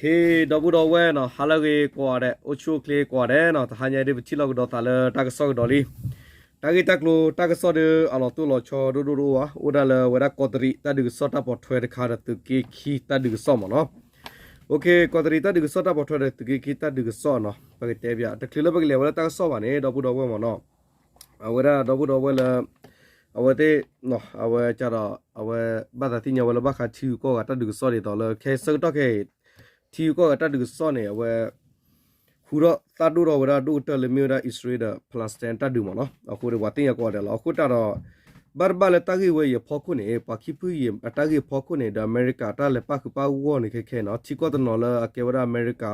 ဒီပုၢ်ဒီဝဲၢ်နီၤ ဟါလၢအဂ့ၤကိးဂၤဒဲး အိၣ်ဆူၣ်အိၣ်ချ့ကိးဂၤဒဲးနီၤ တဟါညါဒ်ပထံၣ်လိာ်ကဒီးသးလၢတၢ်ကစီၣ်ကဒီးလံ. တၢ်ဂ့ၢ်တၢ်ကျိၤတၢ်ကစီၣ်ဒီး အလီၤတိၢ်လီၤဆီဒိၣ်ဒိၣ်တအိၣ်ဘၣ် အိၣ်ဒၣ်လၢအဝဲဒၣ်ကီးတရံးတၢ်ဒုးကစီၣ်တၢ်ပိာ်ထွဲတခါဒီးသုးက့ခံတၢ်ဒုးကစီၣ်မ့ၢ်နီၤ. ကီးတရံးတၢ်ဒုးကစီၣ်တၢ်ပိာ်ထွဲဒီးသုးက့ခံတၢ်ဒုးကစီၣ်နီၤ ပကတဲဘၣ် တချုးလၢပကလဲၤဝဲလၢတၢ်ကစီၣ်ဘၣ်န့ၣ် ဒီပုၢ်ဒီဝဲၢ်မ့ၢ်နီၤ အဝဲဒၣ်ဒီပုၢ်ဒီဝဲၢ်လၢ အဝဲသ့ၣ် အဝဲကဒီး အဝဲဘၣ်သးသ့ၣ်ညါဝဲလၢဘၣ်ဃးထံဂုၤကီၢ်ဂၤတၢ်ဒုးကစီၣ်ဒ်သိးလၢ ခဲဆၢကတီၢ်ခဲအံၤ ထံဂုၤကီၢ်ဂၤတၢ်ဒုးကစီၣ်န့ၣ် အဝဲ ဃူထီၣ်သးဒိၣ်ထီၣ်ဝဲဒၣ်ဒိၣ်ကတၢၢ်လၢမ့ၢ်ဝဲဒၣ်အံၣ်စရ့လးဒီး Palestine တၢ်ဒုးမ့ၢ်နီၤ အဃိဒီးပှၤသ့ၣ်ညါကိးဂၤဒဲးလီၤ. အဃိတၢ်ဒီး ဘၣ်တဘၣ်လၢတၢ်ဂ့ၢ်ဝဲအံၤအဖီခိၣ်န့ၣ် ပှၤခံဖုအံၤအတၢ်ဂ့ၢ်အဖီခိၣ်န့ၣ် ဒီးအမဲရကၤတၢ်လဲၤပၣ်ဃုာ်ပၣ်ဂီၢ်န့ၣ်ခဲခဲနီၤ ထံကီၢ်တနီၤလၢအကဲဝဲဒၣ်အမဲရကၤ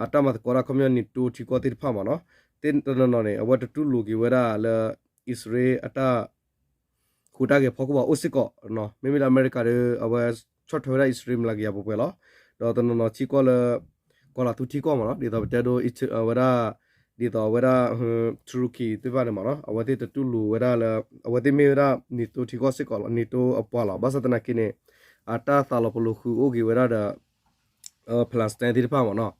အတၢ်မၤသကိးတၢ်ခီပညီ NATO ထံကီၢ်သ့ၣ်တဖၣ်မ့ၢ်နီၤ သ့ၣ်တနီၤနီၤန့ၣ် အဝဲတတူၢ်လိာ်က့ၤဝဲဒၣ်လၢ အံၣ်စရ့လးအတၢ် ဟူးတၢ်ဂဲၤဖီခိၣ်ဘၣ်အိၣ်စ့ၢ်ကီး, မ့မ့ၢ်လၢအမဲရကၤဒီး အဝဲဆီၣ်ထွဲဝဲဒၣ်အံၣ်စရ့လးမလၤကယၤပှဲၤပှဲၤလီၤ. ဒီးတနီၤနီၤထံကီၢ်လၢ ကီၤလၤသူထံကီၢ်မ့ၢ်နီၤ ဒ်သိးပတဲဒိ ဝဲဒၣ် ဒ်သိးဝဲဒၣ် Turkey သ့ၣ်တဖၣ်န့ၣ်မ့ၢ်နီၤ အဝဲသ့ၣ်တတူၢ်လိာ်ဝဲဒၣ်လၢ အဝဲသ့ၣ်မ့ၢ်ဝဲဒၣ် NATO ထံကီၢ်စ့ၢ်ကီးလီၤ NATO အပှၤလီၤ. ဘၣ်ဆၣ်သနာ်က့န့ၣ် အတၢ်သးလီၤပလိာ်ဃုာ်အိၣ်က့ၤဝဲဒၣ်ဒီး Palestine သ့ၣ်တဖၣ်မ့ၢ်နီၤ.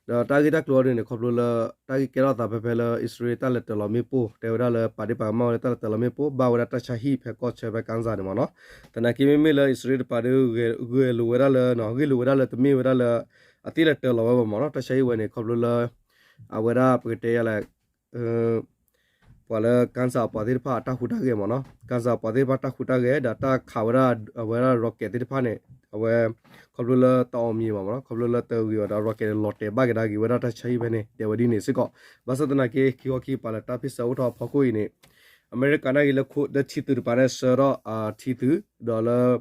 ဒီးတၢ်ဂ့ၢ်တၢ်ကျိၤအီၤဒ်န့ၣ် ခီဖျိလၢ တၢ်ဂ့ၢ်ကဲထီၣ်သးဖဲဖဲလၢ အံၣ်စရ့လးတၢ်လဲၤတၢၤလီၤမ့ၣ်ပိၢ် တဲဝဲဒၣ်လၢပာ်ဒ့ၣ်ပာ်ကမၣ်ဝဲလၢတၢ်လဲၤတၢၤလီၤမ့ၣ်ပိၢ် ဘၣ်ဝဲဒၣ်တၢ်ဆါဟံၣ်ဖဲကီၢ်ဆၢဖဲ Gaza န့ၣ်မ့ၢ်နီၤ. သနာ်က့မ့မ့ၢ်လၢအံၣ်စရ့လးတပၤဒီး ဂဲၤလိာ်ဝဲဒၣ်လၢ ဂ့ၢ်လိာ်ဝဲဒၣ်လၢတမ့ၢ်ဝဲဒၣ်လၢ အသ့ၣ်လဲၤတၢၤလီၤဝဲဘၣ်မ့ၢ်နီၤ တၢ်ဆါဟံၣ်ဝဲန့ၣ် ခီဖျိလၢ အဝဲဒၣ်ပကတဲယၤလဲၣ် ပှၤလၢ Gaza ပှၤသ့ၣ်တဖၣ်အတၢ်ဟူးတၢ်ဂဲၤမ့ၢ်နီၤ Gaza ပှၤသ့ၣ်တဖၣ်တၢ်ဟူးတၢ်ဂဲၤ ဒီးတၢ်ခးဝဲဒၣ် အဝဲဒၣ် rocket သ့ၣ်တဖၣ်န့ၣ် အဝဲ ခီဖျိလၢတၢ်အီၣ်မံၤဘၣ်မ့ၢ်နီၤ ခီဖျိလၢတဂ့ၤဘၣ်ဒီး rocket န့ၣ် လီၤတဲာ်ဘၣ်ကဒါက့ၤဝဲဒၣ်တၢ်ဆါဟံၣ်ဖဲန့ၣ် တဲဝဲဒ်န့ၣ်စ့ၢ်ကီး. ဘၣ်ဆၣ်သနာ်က့ ခံခီခံကပၤလၢတၢ်ဖ့ၣ်ဆၢအိၣ်ထီၣ်အဖီခိၣ်အံၤန့ၣ် အမဲရကၤန့ၣ်ဂ့ၤလၢ လၢထံသုးတပၤန့ၣ်ဆှၢထီၣ်အထံသုး ဒီးလၢ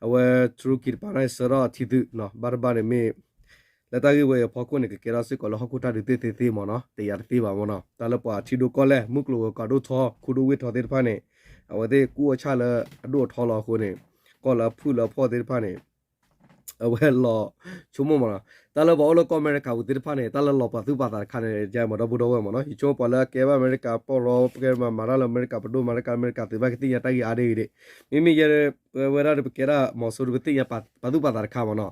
အဝဲ Turkey တပၤန့ၣ်ဆှၢထီၣ်အထံသုး ဘၣ်တဘၣ်န့ၣ်မ့ၢ် လၢတၢ်ဂ့ၢ်ဝဲအံၤအဖီခိၣ်န့ၣ် ကကဲထီၣ်စ့ၢ်ကီးလၢဟီၣ်ခိၣ်တၢ်ဒုးသ့ၣ်သ့သ့မ့ၢ်နီၤ တယာ်တသ့ဘၣ်မ့ၢ်နီၤ တၢ်လၢပှၤထံဒိၣ်ကီၢ်လဲၢ် မုၢ်ကျိၤဝဲၤကွာ်ဒိၣ်ထီ ခူဒိၣ်ဝ့ၢ်ထီသ့ၣ်တဖၣ်န့ၣ် အဝဲသ့ၣ်ကူၣ်အီၣ်ဆၣ်လၢအဒိၣ်အထီလီၤအဃိန့ၣ် ကီၢ်လၢအဖုၣ်လၢအဖှီၣ်သ့ၣ်တဖၣ်န့ၣ် အဝဲလီၤဆိကမိၣ်မ့ၢ်နီၤ တၢ်လၢပှၤအိၣ်လၢကီၢ်အမဲရကၤပူၤသ့ၣ်တဖၣ်န့ၣ် တၢ်လၢလီၤပာ်သူၣ်ပာ်သးတခါန့ၣ် ယမ့ၢ်ဒီပုၢ်ဒီဝဲၢ်မ့ၢ်နီၤ ယဆိကမိၣ်ပှၤလၢအကဲဘၣ်အမဲရကၤပီၢ်ရီ ပကဲမၤမၤတၢ်လၢအမဲရကၤပဒိၣ် မၤတၢ်ကလၢအမဲရကၤသုးဘၣ်ကသ့ၣ်ညါတၢ်ဂ့ၢ်အါဒၣ်ဂ့ၤဒၣ် မ့မ့ၢ်ယဲ ဝဲဒၣ်ဒီးပကဲဒၣ်မီၤစိရိၤပသ့ၣ်ညါပာ်သူၣ်ပာ်သးတခါမ့ၢ်နီၤ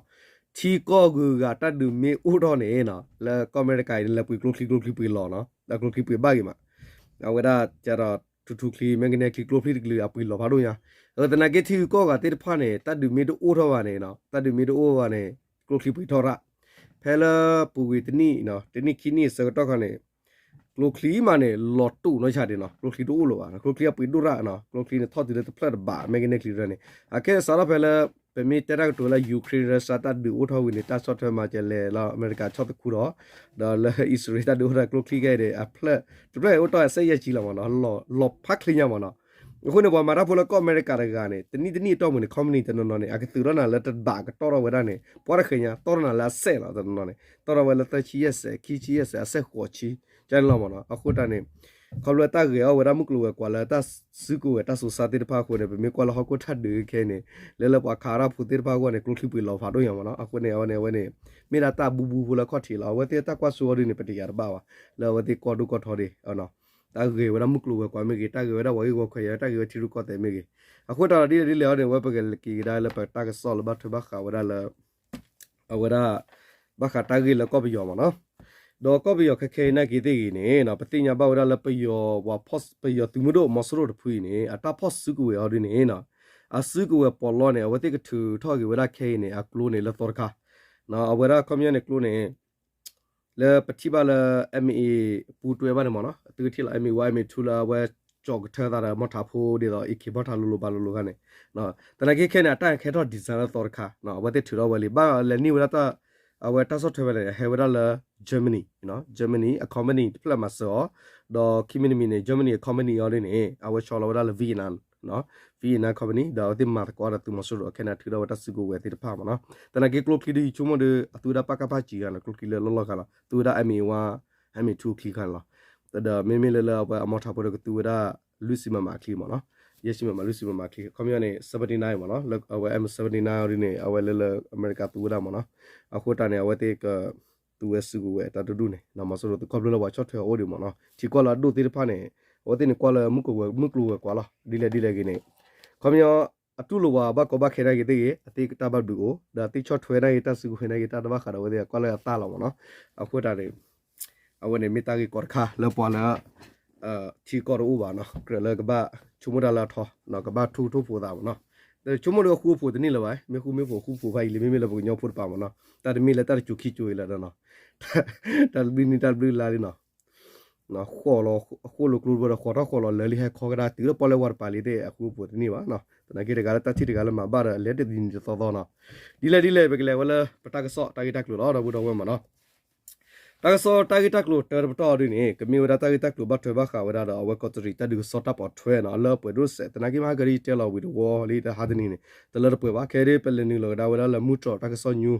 ထံကီၢ်ဂုၤဂၤတၢ်ဒုးမ့ၢ်အိၣ်ထီၣ်န့ၣ်နီၤ လၢကီၢ်အမဲရကၤအံၤန့ၣ် လဲၤပှ့ၤကျိချံကျိချံပှ့ၤလီၤနီၤ လၢကျိချံပှ့ၤဘၣ်ဂ့ၤမး အဝဲဒၣ်ကဒီး ထူထူချံ မဲကနဲချံကျိချံတကလုာ်အပှ့ၤလီၤဖးဒိၣ်ညါ သနာ်က့ထံဂုၤကီၢ်ဂၤသ့ၣ်တဖၣ်န့ၣ် တၢ်ဒုးမ့ၢ်တအိၣ်ထီၣ်ဘၣ်န့ၣ် တၢ်ဒုးမ့ၢ်တအိၣ်ဘၣ်န့ၣ် ကျိချံပှ့ၤထီၣ်ရၣ် ဖဲလၢပူၤကွံာ်တနံၣ် တနံၣ်ခံနံၣ်အဆၢကတီၢ်ခါန့ၣ် ကျိချံမးန့ၣ် လီၤတူာ်နီၢ်ဆါဒံးနီၤ ကျိချံတအိၣ်လၢၤဘၣ် ကျိချံအပှ့ၤဒိၣ်ရၣ်နီၤ ကျိချံန့ၣ်ထီၣ်တုၤလၢတဖျၢၣ်တဘး မဲကနဲချံရၣ်န့ၣ် အခဲအံၤစးထီၣ်ဖဲလၢ ပမ့ၢ်တဲတၢ်ကတိၤလၢ Ukraine Russia တၢ်ဒုးအိၣ်ထီၣ်ဝံၤန့ၣ် တၢ်ဆီၣ်ထွဲမၤစၢၤလဲၤလၢအမဲရကၤဆီၣ်သခူဒီး ဒီးလၢအံၣ်စရ့လးတၢ်ဒုးအိၣ်ထီၣ်ကျိချံခဲအံၤန့ၣ် အဖျၢၣ် တဖျၢၣ်အိၣ်တီၢ်အစဲးယဲၢ်ဆံလီၤမ့ၢ်နီၤ လီၤဖးချ့ညါမ့ၢ်နီၤ အဃိန့ၣ် ပှၤမၤတၢ်ဖိလၢကီၢ်အမဲရကၤတဂၤန့ၣ် တနံၣ်တနံၣ်အတီၢ်ပူၤန့ၣ် company တနီၤနီၤန့ၣ် အကသုးထီၣ်နၤလၢတဘးကတီၢ်ထီၣ်ဝဲဒၣ်န့ၣ် ပှၤတဃဲၤညါ တီၢ်ထီၣ်နၤလၢအစဲးလီၤ တနီၤနီၤန့ၣ် တီၢ်ထီၣ်ဝဲလၢသၢဆံယဲၢ်စဲး ခံဆံယဲၢ်စဲး အစဲးဃိးဆံ ကန့ၣ်လီၤမ့ၢ်နီၤ အဃိတၢ်န့ၣ် ခီဖျိတၢ်ဂဲၤအီၣ်ဝဲဒၣ်မုၢ်ကျိၤဝဲၤကွာ်လၢတၢ်စုကဝဲၤတၢ်စိၤဆါသ့ၣ်တဖၣ်အဃိန့ၣ် ပမ့ၢ်ကွၢ်လၢဟီၣ်ခိၣ်ထၢၣ်ဒုးခဲအံၤန့ၣ် လၢလၢပှၤခးတၢ်ဖိသ့ၣ်တဖၣ်အဂီၢ်န့ၣ် ကျိချံပှ့ၤလီၤဖးဒိၣ်ညါမ့ၢ်နီၤ အဃိန့ၣ် အဝဲန့ၣ်အဝဲန့ၣ် မ့ၢ်ဒၣ်တၢ်ဘူးဘူးဖိလၢအခီၣ်ထံးလီၤ အဝဲသ့ၣ်တၢ်ကွၢ်စိအီၤဒ်န့ၣ် ပတယာ်တဘၣ်ဘၣ် လၢအဝဲသ့ၣ်ကီၢ်ဒိၣ်ကီၢ်ထီဒ် တၢ်ဂဲၤဝဲဒၣ်မုၢ်ကျိၤဝဲၤကွာ်မ့ၢ်ဂ့ၤ တၢ်ဂဲၤဝဲဒၣ်ပှၤဂ့ၢ်ဝီခွဲးယာ် တၢ်ဂဲၤဝဲထံရူၢ်ကီၢ်သဲးမ့ၢ်ဂ့ၤ အဃိတၢ်ဒီးဒ်လဲၣ်ဒ်လဲၣ်အီၤန့ၣ် အဝဲပကလဲၤက့ၤကဒါလၢပတၢ်ကစီၣ်လၢဘၣ်ထွဲဘၣ်ဃးဝဲဒၣ်လၢ အဝဲဒၣ် ဘၣ်ဃးတၢ်ဂ့ၢ်လၢကီၢ်ပယီၤမ့ၢ်နီၤ ဒီးကီၢ်ပယီၤခဲခဲအံၤနာ်က့သ့ၣ်ဂ့ၤန့ၣ် ပသ့ၣ်ညါဘၣ်ဝဲဒၣ်လၢပယီၤပှၤ ပယီၤသုးမုၢ်ဒိၣ်မီၤစိရိၤတဖုအံၤန့ၣ် အတၢ်ဖီၣ်စုကဝဲၤအီၤဒ်န့ၣ် အစုကဝဲၤပီးလီန့ၣ် အဝဲသ့ၣ်ကထုးထီၣ်က့ၤဝဲဒၣ်ခဲအံၤန့ၣ် အကျိန့ၣ်လၢသီတခါ အဝဲဒၣ်ခီပညီန့ၣ်ကျိန့ၣ် လၢပထံၣ်ဘၣ်လၢ MA ပူတွဲဘၣ်န့ၣ်မ့ၢ်နီၤ သုကထံၣ်လီၤ MA one MA two လၢအဝဲကၠီၤကထၢသးဒီးမီၢ်ထးဖိဒ်သိး AK မီၢ်ထးလိၤလိၤဘၣ်လိၤလိၤခါန့ၣ် သနာ်က့ခဲန့ၣ် အတၢ်ခဲထီၣ် design လၢသီတခါ အဝဲသ့ၣ်ထုးထီၣ်ဝဲလံ ဘၣ်လဲၤန့ၢ်ဝဲဒၣ်တၢ် အဝဲတၢ်ဆီၣ်ထွဲဝဲန့ၣ် ဟဲဝဲဒၣ်လၢ Germany Germany အ company တဖျၢၣ်မၤစၢၤအီၤ ဒီးခံမံၤတမံၤန့ၣ် Germany အ company အီၤဒ်န့ၣ် အဝဲဆီလီၤဝဲဒၣ်လၢ Vietnam Vietnam company ဒီးအဝဲသ့ၣ်မၤသကိးဒီးသုးမီၤစိရိၤ ခဲန့ၣ်ထုးထီၣ်ဝဲတၢ်စုကဝဲၤသ့ၣ်တဖၣ်မ့ၢ်နီၤ သနာ်က့ကျိချံဒ်ယဆိကမိၣ်ဒီး အသူဝဲဒၣ်ပကဖ ကျံၤခါန့ၣ် ကျိချံလၢလီၢ်လီၢ်ခါလီၤ သူဝဲဒၣ် MA one MA two ချံခါန့ၣ်လီၤ ဒီးမ့မ့ၢ်လၢလၢအဝဲအမီၢ်ထးဖိဒီးကသူဝဲဒၣ် လွံၢ်ဆံ MM ချံမ့ၢ်နီၤ ယဲၢ်ဆံ MM လွံၢ်ဆံ MM ချံ ခီပညီန့ၣ် seventy nine မ့ၢ်နီၤ လၢအဝဲ M seventy nine အီၤဒ်န့ၣ် အဝဲလၢလၢအမဲရကၤသူဝဲဒၣ်မ့ၢ်နီၤ အဃိတၢ်န့ၣ် အဝဲသ့ၣ်က သူဝဲစုကဝဲၤတၢ်တဒူၣ်န့ၣ် မီၤစိရိၤသုးခီဖျိလၢပှၤဆီၣ်ထွဲအီၤအိၣ်ဒံးမ့ၢ်နီၤ ထံကီၢ်လၢအဒိၣ်သ့ၣ်တဖၣ်န့ၣ် အဝဲသ့ၣ်န့ၣ်ကွၢ်လၢမုၢ်ကျိၤဝဲၤကွာ်လီၤ ဒ်လဲၣ်ဒ်လဲၣ်ဂ့ၤန့ၣ် ခီပညီ အတူၢ်လိာ်ဝဲဘၣ်ကီဘၣ်ခဲနာ်က့ၤသ့ၣ်ဂ့ၤ အသ့ၣ်တၢ်ဘၣ်ဘျုးအိၣ် ဒီးအသ့ၣ်ဆီၣ်ထွဲနာ်က့ၤတၢ်စုကဝဲၤနာ်က့ၤ တၢ်တဘၣ်ဃးဒီးအဝဲသ့ၣ်အကွၢ်လၢအသၣ်လီၤမ့ၢ်နီၤ. အဃိသတးန့ၣ် အဝဲန့ၣ်မ့ၢ်တၢ်ဂ့ၢ်ကီတခါလၢပှၤလၢ ထံကီၢ်တအိၣ်ဘၣ်နီၤ ကြၢးလၢကဘၣ်ဆိကမိၣ်တၢ်လၢအထီ ကဘၣ်ထူကထိၣ်ဖိသးမ့ၢ်နီၤ. ဒီးဆိကမိၣ်ဒီးအဃူအဖိးတန့ၢ်လၢၤဘၣ် မ့ၢ်ဃူမ့ၢ်ဖိး ဃူဖိးဖးယံာ်လံ မ့မ့ၢ်လၢပကညီဖိတပၤမ့ၢ်နီၤ တၢ်တမ့ၢ်လၢတၢ်တကိၤခံကိၤအံၤလၢၤဒီးနီၤ တၢ်တဘျုးနံၤတၢ်တဘျုးလါလံနီၤ ဃီၣ်လီၤအဃိၣ်လိာ်ကျိတဘျီဒီး ဃီၣ်ထီၣ်ဃီၣ်လီၤလၢာ်လံ ဟဲခီကဒါတုၤလၢပီၣ်လဲၣ်ဝါတပၤလံသ့ၣ် အဃူအဖိးတန့ၢ်ဘၣ်နီၤ. သနာ်က့တဂၤလၢတၢ်ထံၣ်တဂၤလၢမၤဘၣ်ဒီး လဲၤတနံၤတသီသီနီၤ. ဒ်လဲၣ်ဒ်လဲၣ် ပကလဲၤဝဲလၢပတၢ်ကစီၣ်တၢ်ဂ့ၢ်တၢ်ကျိၤလီၤ ဒီပုၢ်ဒီဝဲၢ်မ့ၢ်နီၤ. တၢ်ကစီၣ်တၢ်ဂ့ၢ်တၢ်ကျိၤတၢတပတီၢ်အံၤဒ်န့ၣ် ကမ့ၢ်ဝဲဒၣ်တၢ်ဂ့ၢ်တၢ်ကျိၤဘၣ်ထွဲဘၣ်ဃးဝဲဒၣ်ဒီး အဝဲကီးတရံးတၢ်ဒုးကစီၣ်တၢ်ပိာ်ထွဲနီၤ လၢပှဲၤဒိၣ်စဲး သနာ်က့မ့ၢ်ဟဲကဒ်တဲလီၤဝံၤတဝီလံ တဟါတနံၤန့ၣ် တလၢတပှဲၤဘၣ် ခဲဒ်ပလဲၤနုာ်လီၤကဒါဝဲဒၣ်လၢမူတြီၤတၢ်ကစီၣ်ညူ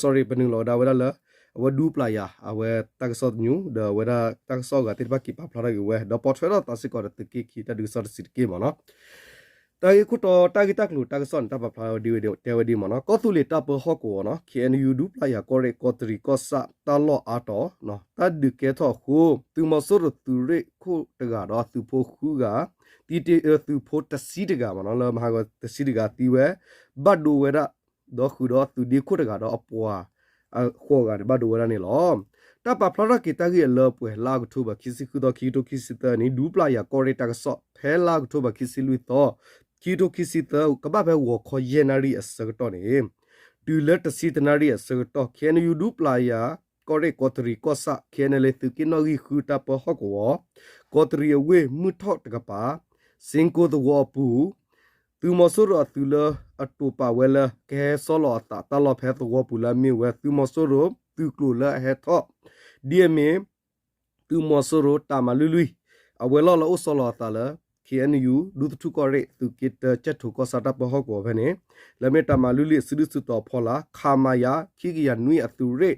sorry ပနုာ်လီၤကဒါဝဲဒၣ်လၢ အဝဲဒူပျၢ်ယၤ အဝဲတၢ်ကစီၣ်ညူ ဒီးအဝဲဒၣ်တၢ်ကစီၣ်အဂၤသ့ၣ်တဖၣ်က့ၤပာ်ဖျါထီၣ်က့ၤဝဲ ဒီးပိာ်ထွဲထီၣ်သးစ့ၢ်ကီးဒီးသုးက့ခံတၢ်ဒုးကစီၣ်တဆံးတက့ၢ်မ့ၢ်နီၤ. တၢ်ဂ့ၢ်ခိၣ်တီတၢ်ဂ့ၢ်တၢ်ကျိၤတၢ်ကစီၣ်န့ၣ် တၢ်ပာ်ဖျါဝဲဒ်ဝဲဒ်တဲဝဲဒ်မ့ၢ်နီၤ ကီၢ်သူလ့ၤတၢ်ပၢဟီၣ်ကဝီၤနီၤ ခ့ၣ်အဲၣ်ယူၣ် ဒူပျၢ်ယၤကီၢ်ရ့ၣ်ကီးတရံးကီၢ်ဆၣ်တၢ်လီၢ်အါတီၤ တၢ်ဒုးကဲထီၣ်အဃိ သုးမီၤစိရိၤသုးရ့ၣ်ခိၣ်တဂၤဒီးသုးဖိဃုဂၤ သုးဖိတဆံတဂၤမ့ၢ်နီၤ လၢမဟါကီတဆံတဂၤသံဝဲ ဘၣ်ဒိဝဲဒၣ် ဒီးဃုာ်ဒီးသုးဒ့ခိၣ်တဂၤဒီးအပှၤ အဃိးဂၤန့ၣ် ဘၣ်ဒိဝဲဒၣ်န့ၣ်လီၤ. တၢ်ပာ်ဖျါထီၣ်က့ၤတၢ်ဂ့ၢ်အလၢပှဲၤ လါအီးကထိဘၢၣ် ခံဆံဃုသီ ခံကထိခံဆံသၢနံၣ် ဒူပျၢ်ယၤကီၢ်ရ့ၣ်တၢ်ကစီၣ် ဖဲလါအီးကထိဘၢၣ် ခံဆံလွံၢ်သီ ခံကထိခံဆံသၢ ကဘၣ်ဖဲဂီၤခီယဲၢ်နၣ်ရံၣ်အဆၢကတီၢ်န့ၣ် တုၤလၢတဆံတနၣ်ရံၣ်အဆၢကတီၢ် ခ့ၣ်အဲၣ်ယူၣ် ဒူပျၢ်ယၤ ကီၢ်ရ့ၣ်ကီးတရံးကီၢ်ဆၣ် ခ့ၣ်အဲၣ်ယူၣ် သုးက့နီၣ်ဂံၢ်ဃုတၢ်ပၢဟီၣ်ကဝီၤ ကီးတရံးအဝ့ၢ်မုၢ်ထီၣ်တကပၤ စ့ကိသဝီအပူၤ သုးမီၤစိရိၤအသုးလၢအတိာ်ပာ်ဝဲလၢ ကဟဲဆီလီၤအသးတၢ်လီၢ်ဖဲသဝီပူၤလၢအမ့ၢ်ဝဲ သုးမီၤစိရိၤသုးကျိၤလၢအဟဲထီၣ် ဒ်အမ့ၢ် သုးမီၤစိရိၤတၢ်မၤလွံၢ်လွံၢ် အဝဲၤလီၢ်လၢအိၣ်ဆီလီၤအသးလၢ ခ့ၣ်အဲၣ်ယူၣ် ဒူသထူၣ်ကီၢ်ရ့ၣ် သုးက့တၢကၠဲၣ်ထိးကီၢ်ဆၣ်တၢ်ပၢဟီၣ်ကဝီၤဖဲန့ၣ် လၢအမ့ၢ်တၢ်မၤလွံၢ်လွံၢ်အစုဒုၣ်စုတီၤဖီလာ် ခမရ ခံကယၤနွံအသုးရ့ၣ်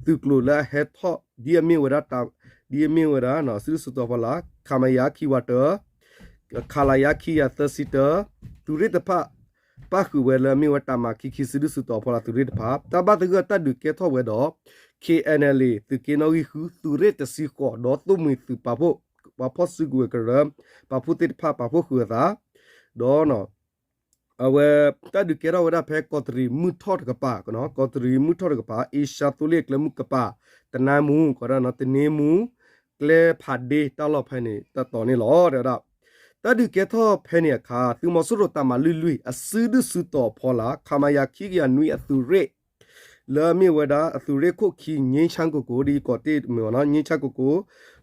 သုးကျိၤလၢအဟဲထီၣ် ဒ်အမ့ၢ်ဝဲဒၣ် ဒ်အမ့ၢ်ဝဲဒၣ် စုဒုၣ်စုတီၤဖီလာ် ခမရ ခံဝးတၢ ခလရ ခံကယၤသၢဆံတၢ သုးရ့ၣ်တဖၣ် ပၣ်ဃုာ်ဝဲလၢအမ့ၢ်ဝဲတၢ်မၤခံခံစုဒုၣ်စုတီၤဖီလာ်သုးရ့ၣ်တဖၣ် တၢ်ဘၣ်သဂၢၢ်တၢ်ဒုးကဲထီၣ်ဝဲဒီး ခ့ၣ်အဲၣ်ယူၣ် သုးက့နီၣ်ဂံၢ်ဃု သုးရ့ၣ်တဆံဃိး ဒီးသိၣ်မှံၤသုးပာ်ဖှိၣ် ပှၤဖီၣ်စုကဝဲၤကရၢ ပာ်ဖှိၣ်သ့ၣ်တဖၣ်ပာ်ဖှိၣ်ဃုာ်အသး ဒီး အဝဲ တၢ်ဒုးကဲထီၣ်ဝဲဒၣ်ဖဲကီးတရံးမုၢ်ထီၣ်တကပၤ ကီးတရံးမုၢ်ထီၣ်တကပၤ အ့ရှါသိလ့ၣ်ကျဲမုၢ်ကပၤ တနါမူ ကီးဒၣ်နီၤ တနံၤမူ ကျဲဖးဒ့တၢ်လီၢ်ဖဲန့ၣ် တၢ်တီၤန့ၣ်လီၤ တဲဝဲဒၣ် တၢ်ဒုးကဲထီၣ်ဖဲန့ၣ်အခါ သုးမီၤစိရိၤတၢ်မၤလွံၢ်လွံၢ် အစုဒုၣ်စုတီၤဖီလာ် ခမရ ခံကယၤနွံအသုးရ့ၣ် လၢအမ့ၢ်ဝဲဒၣ် အသုးရ့ၣ်ခိၣ်ခံ ငြိမ်းချမ်းကိုကို ဒ်ယကီးတ့ၢ်မ့ၢ်နီၤ ငြိမ်းချမ်းကိုကို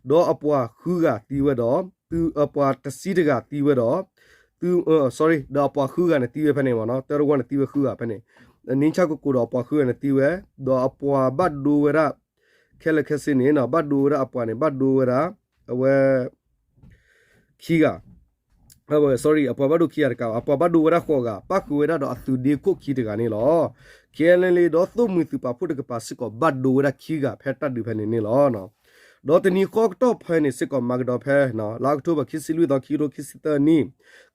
ဒီးအပှၤဃုဂၤသံဝဲဒီး သုးအပှၤတဆံတဂၤသံဝဲဒီး သုး sorry ဒီးအပှၤဃုဂၤန့ၣ်သံဝဲဖဲန့ၣ်မ့ၢ်နီၤ တၢ်တဝီန့ၣ်သံဝဲဃုဂၤဖဲန့ၣ် ငြိမ်းချမ်းကိုကို ဒီးအပှၤဃုဂၤန့ၣ်သံဝဲ ဒီးအပှၤဘၣ်ဒိဝဲဒၣ် ခဲလၢာ်ခဲဆ့န့ၣ်နီၤ ဘၣ်ဒိဝဲဒၣ်အပှၤန့ၣ် ဘၣ်ဒိဝဲဒၣ် အဝဲ ခံဂၤ sorry အပှၤဘၣ်ဒိခံဂၤတကးဘၣ် အပှၤဘၣ်ဒိဝဲဒၣ်ဃိးဂၤ ပၣ်ဃုာ်ဝဲဒၣ်ဒီးအသုးဒ့ခိၣ်ခံတဂၤန့ၣ်လီၤ. ခ့ၣ်အဲၣ်ယူၣ် ဒီးသိၣ်မှံၤသုးပာ်ဖှိၣ်တကပၤစ့ၢ်ကီး ဘၣ်ဒိဝဲဒၣ်ခံဂၤဖဲတၢ်ဒုးဖဲန့ၣ်န့ၣ်လီၤ. ဒီးတနံၤဃီကတီၢ်ဖဲန့ၣ်စ့ၢ်ကီး မၤကဒီးဖဲ လါအီးကထိဘၢၣ် ခံဆံလွံၢ်သီ ခံကထိခံဆံသၢနံၣ်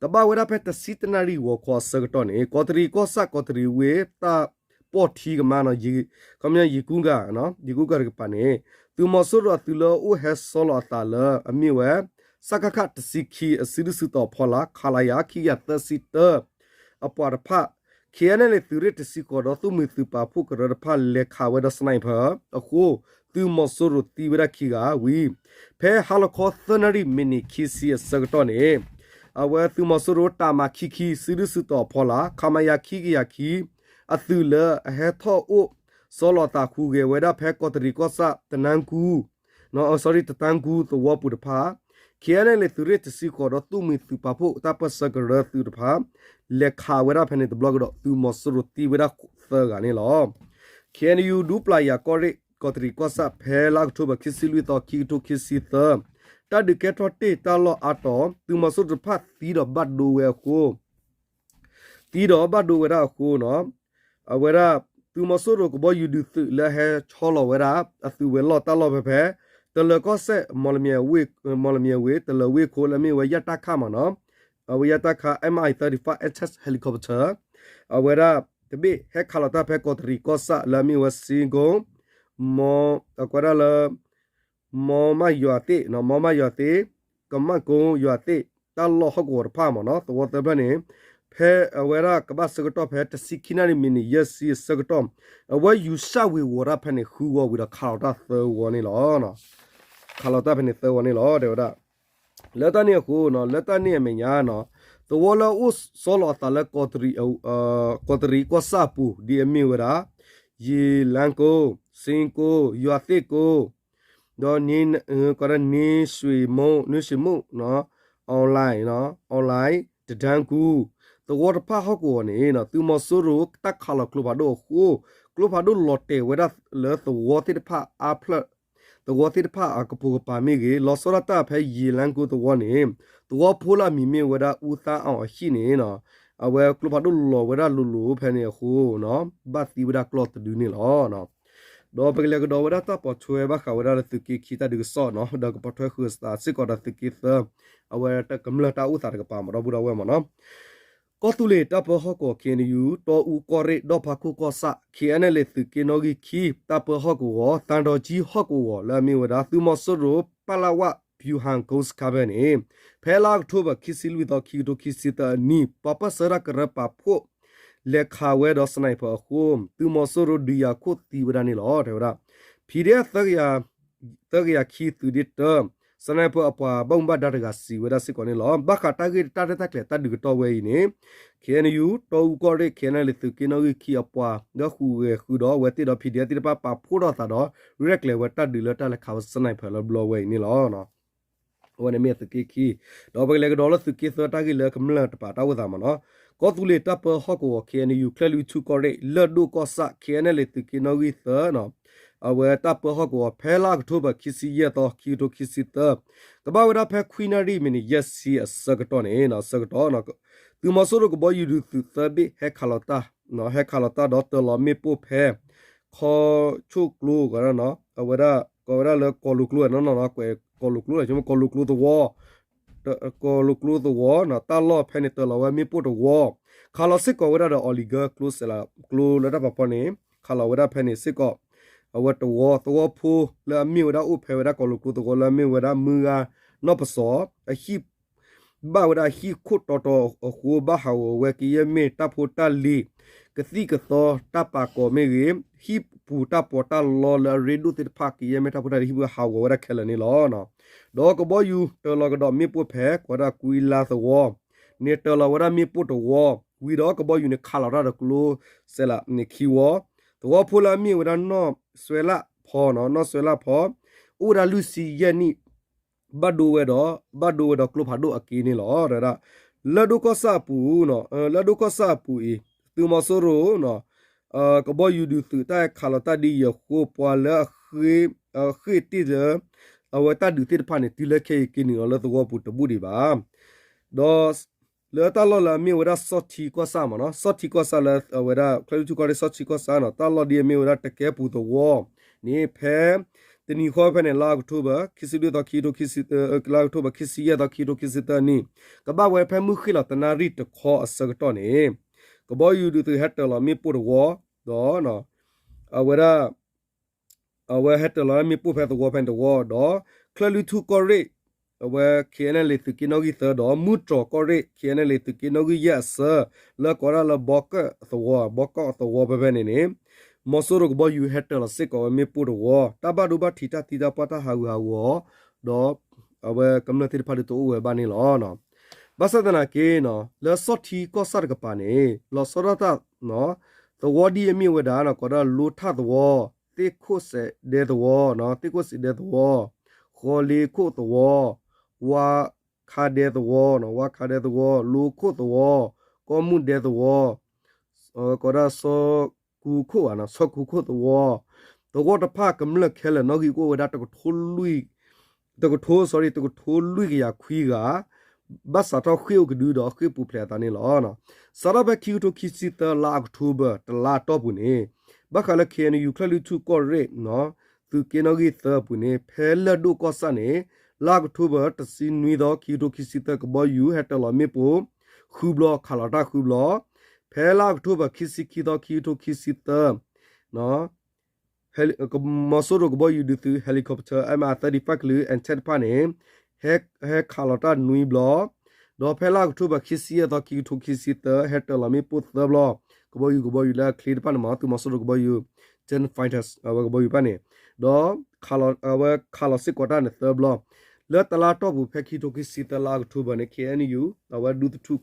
ကဘၣ်ဝဲဒၣ်ဖဲတဆံတနၣ်ရံၣ်ဂီၤခီအဆၢကတီၢ်န့ၣ် ကီးတရံးကီၢ်ဆၣ် ကီးတရံးဝ့ၢ် တၢ်ပီၢ်ထံကမါနီၤ ခီပညီ ယံၤကူဂၤ ယံၤကူဂၤတကပၤန့ၣ် သုးမီၤစိရိၤအသုးလၢအအိၣ်ဟဲဆီလီၤအသးလၢ အမ့ၢ်ဝဲ စကခ တဆံခံ အစုဒုၣ်စုတီၤဖီလာ် ခလရ ခံကယၤသၢဆံတၢ အပှၤတဖၣ် ခ့ၣ်အဲၣ်ယူၣ် သုးရ့ၣ်တဆံဃိး ဒီးသိၣ်မှံၤသုးပာ်ဖှိၣ်ကရၢတဖၣ် လဲၤခးဝဲဒီး sniper အဃိ သုးမီၤစိရိၤသံဝဲဒၣ်ခံဂၤဝံၤ ဖဲဟါလီၤခီသၢနၣ်ရံၣ်မံးနံးခံဆံအဆၢကတီၢ်န့ၣ် အဝဲသုးမီၤစိရိၤတၢ်မၤခံခံ စုဒုၣ်စုတီၤဖီလာ် ခမရ ခံကယၤခံ အသုးလၢအဟဲထီၣ်အိၣ် ဆီလီၤသးဟူးဂဲၤဝဲဒၣ်ဖဲကီးတရံးကီၢ်ဆၣ် တနါကူ sorry တတါကူသဝီပူၤတဖၣ် ခ့ၣ်အဲၣ်ယူၣ် သုးရ့ၣ်တဆံဃိး ဒီးသိၣ်မှံၤသုးပာ်ဖှိၣ်တၢ်ပၢၢ်ဆၢကရၢသုးတဖၣ် လဲၤခးဝဲဒၣ်ဖဲန့ၣ်တဘျီကဒီး သုးမီၤစိရိၤသံဝဲဒၣ်သၢဂၤန့ၣ်လီၤ. ခ့ၣ်အဲၣ်ယူၣ် ဒူပျၢ်ယၤကီၢ်ရ့ၣ် ကီးတရံးကီၢ်ဆၣ် ဖဲလါအီးကထိဘၢၣ် ခံဆံလွံၢ်သီ ခံကထိခံဆံသၢ တၢ်ဒုးကဲထီၣ်တ့ၢ်တၢ်လီၢ်အါတီၤ သုးမီၤစိရိၤတဖၣ်သံဒီးဘၣ်ဒိဝဲအဃိ သံဒီးဘၣ်ဒိဝဲဒၣ်အဃိနီၤ အဝဲဒၣ် သုးမီၤစိရိၤကဘီယူၤဒုးသုးလၢဟဲဆီလီၤဝဲဒၣ် အသုးဝဲၤလီၢ်တၢ်လီၢ်ဖဲဖဲ တလၢၤကီၢ်စဲၣ် မီၢ်လမၠဲၤဝ့ၢ် တလၢၤဝ့ၢ်ခိၣ်လၢအမ့ၢ်ဝဲယၣ်တၢ်ခၣ်မ့ၢ်နီၤ အဝဲယၣ်တၢ်ခၣ် M I thirty-five Attack Helicopter အဝဲဒၣ် တဘ့ၣ်ဟဲခးလီၤတၢ်ဖဲကီးတရံးကီၢ်ဆၣ်လၢအမ့ၢ်ဝဲ စ့ကိ အကွဲးဒၣ်လၢ မီမၢ်ယွၤသ့ၣ် မီမၢ်ယွၤသ့ၣ် ကမၣ်ကိယွၤသ့ၣ် တၢ်လီၢ်ဟီၣ်ကဝီၤတဖၣ်မ့ၢ်နီၤ သဝီသၢဖျၢၣ်န့ၣ် ဖဲအဝဲဒၣ်ကဘၣ်ဆၢကတီၢ်ဖဲတဆံခံနၣ်ရံၣ်မံးနံးယဲၢ်ဆံအဆၢကတီၢ်, အဝဲယူၤစၢ်ဝ့ၤဝီၤတၢ်ဖဲန့ၣ် ဃုဝီၤဝံၤဒီးခးလီၤတၢ်သၢဝီန့ၣ်လီၤ. ခးလီၤတၢ်ဖဲန့ၣ်သၢဝီန့ၣ်လီၤ တဲဝဲဒၣ်. လၢတၢ်န့ၣ်အဃိ, လၢတၢ်န့ၣ်အမဲာ်ညါ, သဝီလၢအအိၣ်ဆီလီၤအသးလၢ ကီးတရံးကီၢ်ဆၣ်အပူၤ ဒ်အမ့ၢ်ဝဲဒၣ် ယ့ၣ်လါကိ, စ့ကိ, ယွၤသ့ၣ်ကိ, ဒီး န့ဆှ့မိၣ်, န့ဆှ့မိၣ်, အီလဲ, အီလဲ, တဒၢကူ, သဝီတဖၣ်ဟီၣ်ကဝီၤန့ၣ် သုးမီၤစိရိၤတၢ်ခးလီၤကျိဖးဒိၣ်အဃိ, ကျိဖးဒိၣ်လီၤတဲာ်ဝဲဒၣ်လၢသဝီသ့ၣ်တဖၣ်အါဖျၢၣ်, သဝီသ့ၣ်တဖၣ်အကပိာ်ကပၤမ့ၢ်ဂ့ၤ, လီၤဆီဒၣ်တၢ်ဖဲယ့ၣ်လါကိသဝီန့ၣ်, သဝီဖိလၢအမံၤမ့ၢ်ဝဲဒၣ် အူသါအီၤအဟံၣ်န့ၣ် အဝဲကျိဖးဒိၣ်လီၤဝဲဒၣ်လိၤလိၤဖဲန့ၣ်အဃိ, ဘၣ်သံဝဲဒၣ်ကျီၢ်တဒုန့ၣ်လီၤ. ဒီးပကလဲၤကဒီးဝဲဒၣ်တၢ်ပိာ်ထွဲဘၣ်ဃးဝဲဒၣ်လၢသုးက့ခံတၢ်ဒုးကစီၣ်နီၤ, ဒီးကပိာ်ထွဲဃုာ်စးစ့ၢ်ကီးဒီးသုးက့သၢ, အဝဲတၢ်ကမျၢၢ်တၢ်အိၣ်သးတကပၤမ့ၢ်ဒီပုၢ်ဒီဝဲၢ်မ့ၢ်နီၤ. ကီၢ်သူလ့ၤတၢ်ပၢဟီၣ်ကဝီၤ ခ့ၣ်အဲၣ်ယူၣ်, တီအူကီၢ်ရ့ၣ်, ဒီၣ်ဖးခိၣ်ကီၢ်ဆၣ်, ခ့ၣ်အဲၣ်အဲၣ်လ့ၣ်သုးက့နီၣ်ဂံၢ်ခံ, တၢ်ပၢဟီၣ်ကဝီၤ, သံတီၤကၠံဟီၣ်ကဝီၤလၢအမ့ၢ်ဝဲဒၣ် သုးမီၤစိရိၤ ပလဝ ဗျူဟာကုန်းစခန်း ဖဲန့ၣ်, ဖဲလါအီးကထိဘၢၣ် ခံဆံလွံၢ်သီ ခံကထိခံဆံသၢအနံၤ ပှၤပၢၢ်ဆၢတၢ်ကရၢပာ်ဖှိၣ် လဲၤခးဝဲဒီး sniper အဃိ, သုးမီၤစိရိၤဒုးယၤခိၣ်သံဝဲဒၣ်န့ၣ်လီၤ တဲဝဲဒၣ်. ဖံးဒဲး သၢကယၤခံသုးဒ့တၢ sniper အပှၤဘၣ်မူဘၣ်ဒါတဂၤစံးဝဲဒၣ်စ့ၢ်ကီးန့ၣ်လီၤ. ဘၣ်ဃးတၢ်ဂ့ၢ်တၢ်ရဲၣ်တၢ်ကျဲၤတၢ်ဒုးကတီၢ်ဝဲအံၤန့ၣ်, ခ့ၣ်အဲၣ်ယူၣ်, တီအူကီၢ်ရ့ၣ်, ခ့ၣ်အဲၣ်အဲၣ်လ့ၣ်သုးက့နီၣ်ဂံၢ်ခံအပှၤ ဒီးဃုာ်ဂဲၤဃုာ်ဒီးအဝဲသ့ၣ်ဒီး ဖံးဒဲး သ့ၣ်တဖၣ်ပာ်ဖှိၣ်ထီၣ်အသးဒီး ရဲၣ်ကျဲၤဝဲတၢ်ဒုးလၢတၢ်လဲၤခးဝဲ sniper လၢဘျီဝဲအံၤန့ၣ်လီၤ. အဝဲန့ၣ်မ့ၢ်သုးက့ခံ, ဒီးပကလဲၤကဒီးလၢသုးက့သၢတၢ်ဂ့ၢ်လၢကမျၢၢ်တပၤတၢ်အိၣ်သးမ့ၢ်နီၤ. ကီၢ်သူလ့ၤတၢ်ပၢဟီၣ်ကဝီၤ ခ့ၣ်အဲၣ်ယူၣ်, ချၢၣ်လွံၢ်ထူၣ်ကီၢ်ရ့ၣ်, လၢၢ်ဒိၣ်ကီၢ်ဆၣ်, ခ့ၣ်အဲၣ်အဲၣ်လ့ၣ် သုးက့နီၣ်ဂံၢ်သၢ အဝဲတၢ်ပၢဟီၣ်ကဝီၤ ဖဲလါအီးကထိဘၢၣ် ခံဆံယဲၢ်သီ ခံကထိခံဆံသၢ, ကဘၣ်ဝဲဒၣ်ဖဲခွံနၣ်ရံၣ်မံးနံးယဲၢ်ဆံအဆၢကတီၢ်န့ၣ် အဆၢကတီၢ် သုးမီၤစိရိၤကဘီယူၤဒုးသုးသၢဘ့ၣ် ဟဲခးလီၤတၢ်, ဟဲခးလီၤတၢ်ဒီးတၢၤလီၤမ့ၣ်ပိၢ်ဖဲ ခီဆိၣ်ကျိ အဝဲဒၣ် ကိးဝဲဒၣ်လၢကီၤလိၤကျိနီၤ, ကွဲးကီၤလိၤကျိ ကီၤလိၤကျိသဝီ, ကီၤလိၤကျိသဝီ တၢ်လီၢ်ဖဲန့ၣ် တၢၤလီၤဝဲမ့ၣ်ပိၢ်တဝီ, ခးလီၤစ့ၢ်ကီးဝဲဒၣ်ဒီး Oregon ကျိစဲးလး ကျိလၢတၢ်ပာ်ဖီန့ၣ် ခးလီၤဝဲဒၣ်ဖဲန့ၣ်စ့ၢ်ကီး အဝဲတဝီ, သဝီဖိလၢအမ့ၢ်ဝဲဒၣ်အိၣ်ဖဲဝဲဒၣ်ကီၤလိၤကျိသဝီလၢအမ့ၢ်ဝဲဒၣ် မုၢ်ဂၤနီၢ်ပစီၤ အဟံၣ် ဘၣ်ဝဲဒၣ်ဟံၣ်ခိၣ်တီတီအဃိ ဘၣ်ဟးဂီၤဝဲကယဲၢ်မ့ၢ်တၢ်ဖိတၢ်လံၤ, ကသံၣ်ကသီတၢ်ပာ်ကိးမ့ၢ်ဂ့ၤ, ဟံၣ်ပူၤတၢ်ပီးတၢ်လီလၢအရ့ဒိၣ်သ့ၣ်တဖၣ် ကယဲၢ်မ့ၢ်တၢ်ဖိတၢ်လံၤဟံၣ်ပူၤဟးဂီၤဝဲဒၣ်ခဲလၢာ်န့ၣ်လီၤ. ဒီးကဘီယူၤတၢၤလီၤကဒီးမ့ၣ်ပိၢ်ဖဲ ကိးဝဲဒၣ်ကွံလါသဝီန့ၣ် တၢၤလီၤဝဲဒၣ်မ့ၣ်ပိၢ်တဝီ, ဝံၤဒီးကဘီယူၤန့ၣ် ခးလီၤတၢ်ဒီးကျိစဲးလးန့ၣ်ခံဝီ, သဝီဖိလၢအမ့ၢ်ဝဲဒၣ်နီၢ်စွဲလးဖီ, နီၢ်စွဲလးဖီ အိၣ်ဝဲဒၣ်လွံၢ်ဆံယဲၢ်နံၣ် ဘၣ်ဒိဝဲဒီး, ဘၣ်ဒိဝဲဒီးကျိဖးဒိၣ်အက့န့ၣ်လီၤ. တဲဝဲဒၣ် လၢၢ်ဒိၣ်ကီၢ်ဆၣ်အပူၤ, လၢၢ်ဒိၣ်ကီၢ်ဆၣ်အပူၤအံၤ သုးမီၤစိရိၤ ကဘီယူၤဒုးသုးတၢ်ဟဲခးလီၤတၢ်ဒ်အံၤအဃိ ပှၤလၢအဃ့ၢ်တ့ၢ်လၢ အဝဲတၢ်ဒုးသ့ၣ်တဖၣ်န့ၣ် တုၤလၢခဲအံၤက့ၤနုာ်လီၤလၢသဝီပူၤတဘူၣ်ဒံးဘၣ်. ဒီး လၢတၢ်လီၢ်လၢအမ့ၢ်ဝဲဒၣ်ဆီၣ်ထံကီၢ်ဆၣ်မ့ၢ်နီၤ, ဆီၣ်ထံကီၢ်ဆၣ်လၢအဝဲဒၣ် ချၢၣ်လွံၢ်ထူၣ်ကီၢ်ရ့ၣ် ဆီၣ်ထံကီၢ်ဆၣ်နီၤ, တၢ်လီၢ်ဒ်အမ့ၢ်ဝဲဒၣ်တကဲပူၤသဝီန့ၣ် ဖဲ တနံၤဃီဖဲန့ၣ် လါအီးကထိဘၢၣ် ခံဆံလွံၢ်သီ ခံကထိခံဆံ, လါအီးကထိဘၢၣ် ခံဆံယဲၢ်သီ ခံကထိခံဆံသၢနံၣ်, ကဘၣ်ဝဲဖဲမုၢ်ဃ့ၢ်လီၤတနၣ်ရံၣ်တခီအဆၢကတီၢ်န့ၣ် ကဘီယူၤဒုးသုးဟဲတၢၤလီၤမ့ၣ်ပိၢ်တဝီ, ဒီး အဝဲဒၣ် အဝဲဟဲတၢၤလီၤမ့ၣ်ပိၢ်ဖဲသဝီဖဲန့ၣ်တဝီ, ဒီးချၢၣ်လွံၢ်ထူၣ်ကီၢ်ရ့ၣ် အဝဲ ခ့ၣ်အဲၣ်အဲၣ်လ့ၣ် သုးက့နီၣ်ဂံၢ်သၢ ဒီးမုၢ်တြီၤကီၢ်ရ့ၣ် ခ့ၣ်အဲၣ်အဲၣ်လ့ၣ် သုးက့နီၣ်ဂံၢ်ယဲၢ်အဆၢ လၢကိးဒၣ်လၢဘီကၢၣ်သဝီ, ဘီကၢၣ်သဝီဖဲဖဲန့ၣ်န့ၣ် မီၤစိရိၤကဘီယူၤဟဲတၢၤလီၤစ့ၢ်ကီးဝဲမ့ၣ်ပိၢ်တဝီ, တၢ်ဘၣ်ဒိဘၣ်ထံး တၢ်သံတၢ်ပှၢ် တၢ်ဟးဂူာ်ဟးဂီၤ ဒီး အဝဲကမျၢၢ်သ့ၣ်တဖၣ်ဒုးတအိၣ်ဝဲဘၣ်န့ၣ်လီၤ. ဘၣ်ဆၣ်သနာ်က့နီၤ လၢဆီၣ်ထံကီၢ်ဆၣ်တကပၤန့ၣ် လီၤဆီဒၣ်တၢ် သဝီဒ်အမ့ၢ်ဝဲဒၣ် ကိးဒၣ်လိထၣ်သဝီ, သ့ၣ်ခိၣ်စဲးဒဲသဝီ, သ့ၣ်ခိၣ်စဲးဒဲသဝီ, ဃီလ့ခိၣ်သဝီ, ဝါခါဒဲသဝီ, ဝါခါဒဲသဝီ, လိခိၣ်သဝီ, ကီၢ်မုၢ်ဒဲသဝီ, ကိးဒၣ်ဆီကူခိၣ်, ဆီကူခိၣ်သဝီ, သဝီတဖၣ်ကမျၢၢ်ခဲလၢာ်နီၣ်ဂံၢ်ကအိၣ်ဝဲဒၣ် တကထိလွံၢ်, တကထိ sorry တကထိလွံၢ်ကယၤခွံဂၤ ဘၣ်စးထီၣ်ဃ့ၢ်အိၣ်ကဒုဒီးဃ့ၢ်ပူၤဖျဲးအသးန့ၣ်လီၤ. စးထီၣ်ဖဲခံကထိခံဆံသၢ လါအီးကထိဘၢၣ် တလါအတီၢ်ပူၤန့ၣ် ဘၣ်ဃးလၢ ခ့ၣ်အဲၣ်ယူၣ် ချၢၣ်လွံၢ်ထူၣ်ကီၢ်ရ့ၣ် သုးက့နီၣ်ဂံၢ်သၢအပူၤန့ၣ် ဖဲလၢၢ်ဒိၣ်ကီၢ်ဆၣ်န့ၣ် လါအီးကထိဘၢၣ် တဆံနွံသီ ခံကထိခံဆံသၢ ကဘီယူၤဟဲတၢၤလီၤမ့ၣ်ပိၢ် ဃုဘျီ ခးလီၤတၢ်ဃုဘျီ, ဖဲလါအီးကထိဘၢၣ် ခံဆံခံသီ ခံကထိခံဆံသၢ မီၤစိရိၤကဘီယူၤဒုးသုး helicopter M I thirty-five ကလုာ် အင်တဲတဖၣ်န့ၣ် ဟဲခးလီၤတၢ်နွံဘျီ, ဒီးဖဲလါအီးကထိဘၢၣ် ခံဆံယဲၢ်သီ ခံကထိခံဆံသၢ ဟဲတၢၤလီၤမ့ၣ်ပိၢ်သၢဘျီ, ကဘီယူၤ ကဘီယူၤလၢအချ့တဖၣ်န့ၣ်မ့ၢ် သုးမီၤစိရိၤကဘီယူၤ Jet Fighters အဝဲကဘီယူၤတဖၣ်န့ၣ်, ဒီး အဝဲခးလီၤစ့ၢ်ကီးတၢ်န့ၣ်သၢဘျီ, လၢတလါတီၢ်ပူၤ ဖဲခံကထိခံဆံသၢ လါအီးကထိဘၢၣ်န့ၣ် KNU အဝဲဒူသထူ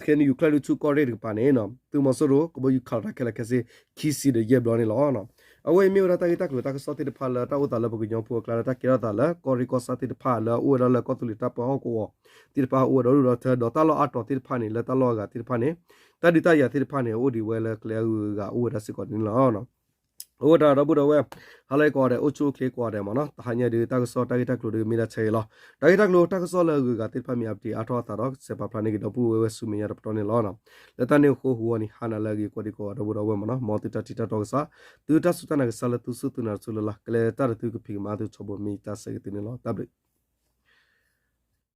KNU ချၢၣ်ဒူသထူကီၢ်ရ့ၣ်တကပၤန့ၣ် သုးမီၤစိရိၤ ကဘီယူၤခးလီၤတၢ်ခဲလၢာ်ခဲဆ့ ခံဆံဒီးယဲၢ်ဘျီန့ၣ်လီၤ. အဝဲအံၤမ့ၢ်ဝဲဒၣ်တၢ်ဂ့ၢ်တၢ်ကျိၤတၢ်ကစီၣ်သ့ၣ်တဖၣ်လၢတၢ်အိၣ်သးလၢပကညီဖိအကျါ လၢတၢ်ကဲထီၣ်သးလၢကီၢ်ရ့ၣ်ကီၢ်ဆၣ်သ့ၣ်တဖၣ် လၢအအိၣ်ဝဲဒၣ်လၢကီၢ်သူလ့ၤတၢ်ပၢဟီၣ်ကဝီၤသ့ၣ်တဖၣ် အိၣ်ဝဲဒၣ်လၢအကီၢ်သူလ့ၤတၢ်ပၢဟီၣ်ကဝီၤသ့ၣ်တဖၣ်န့ၣ် လၢတၢ်လီၢ်အဂၤသ့ၣ်တဖၣ်န့ၣ် တၢ်ဒုးတၢ်ယၤသ့ၣ်တဖၣ်န့ၣ် အိၣ်ဒံးဝဲလၢကျဲအဂုၤအဂၤအိၣ်ဝဲဒၣ်စ့ၢ်ကီးန့ၣ်လီၤ. အဃိသတးဒီပုၢ်ဒီဝဲၢ် ဟါလၢအံၤကိးဂၤဒဲး အိၣ်ဆူၣ်အိၣ်ချ့ကိးဂၤဒဲးမ့ၢ်နီၤ, တဟါညါဒီးတၢ်ကစီၣ်တၢ်ဂ့ၢ်တၢ်ကျိၤဒီးမ့ၢ်ဒၣ်ထဲအံၤလီၤ. တၢ်ဂ့ၢ်တၢ်ကျိၤတၢ်ကစီၣ်လၢအဂုၤအဂၤသ့ၣ်တဖၣ်မ့ၢ်အပတံအါထီၣ်အသးဒီး ကစဲးပာ်ဖျါန့ၢ်က့ၤဒီပုၢ်ဝဲၢ်ဝဲဆူမဲာ်ညါတပတီၢ်န့ၣ်လီၤ. လၢတၢ်န့ၣ်အဃိ ဂီၤနံၤဟါနၤလၢအဂ့ၤ ကိးဒံကိးဂၤဒီပုၢ်ဒီဝဲၢ်မ့ၢ်နီၤ, မ်သုတၢ်ထံၣ်တၢ်တီကစၢ်, သုတၢ်စူၢ်တၢ်နာ်ကစၢ်လၢသုစူၢ်သုနာ်တစူၢ်လၢ်လၢ် ကလဲၤတၢ်ဒီးသုကဖံးကမၤသုထီဘိမ့ၢ်တၢ်ဆၢဂ့ၤသုန့ၣ်လီၤ. တၢ်ဘျုး